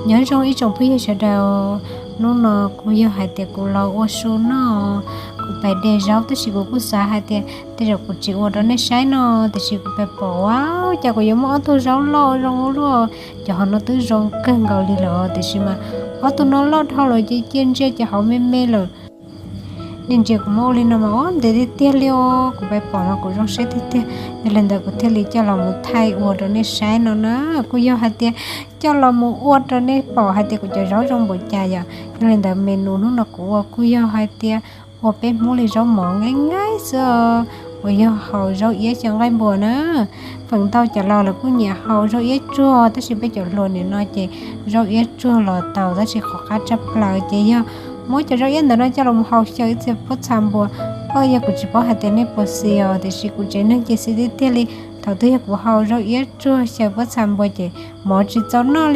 Nyob zoo ib tsoom phooj ywg sawv daws, hnub no kuj yog hais tias kuv los ua su noj, kuv pais de zaub tab sis kuv kuj xav hais tias tej zaum kuv tsis ua rau nej saib no, tiam sis kuv pais pom ua cas kuv yuav muaj ob tug zaub loj zoo ua luaj, cov hauv no twb zoo kawg nkaus li lawm tiam sis mas ob tug no loj dhau lawm ces cia ntsia ces hauv me me lawm. Nej ntsia kuv muab ua li no mas ua ntev tiag tiag li os, kuv pais pom mas kuv zoo siab tiag tiag. Yog li ntawd kuv thiaj li coj los mus thaij ua rau nej saib no na. Kuj yog hais tias coj los mus ua rau nej pom hais tias kuv cov zaub zoo npaum cas yom. Yog li ntawd menu hnub no kuv ua kuj yog hais tias ua peb Hmoob li zaub mov nqaij nqaij xwb, uas yog hau zaub iab xyaw nqaij npua na. Feem ntau cov laus lawv kuj nyiam hau zaub iab tsuag tab sis peb cov hluas nim no ces zaub iab tsuag los tau tab sis qhov qab tshaj plaws ces yog muab cov zaub iab ntawm no coj los mus hau xyaw ib txhia pob txha npua. Yog kuv tsis paub hais tias nej puas xis os, tiam sis kuv tsev neeg ces xis tiag tiag li. Thaum twg yog kuv hau zaub iab tsuag xyaw pob txha npua ces mov tsis txaus noj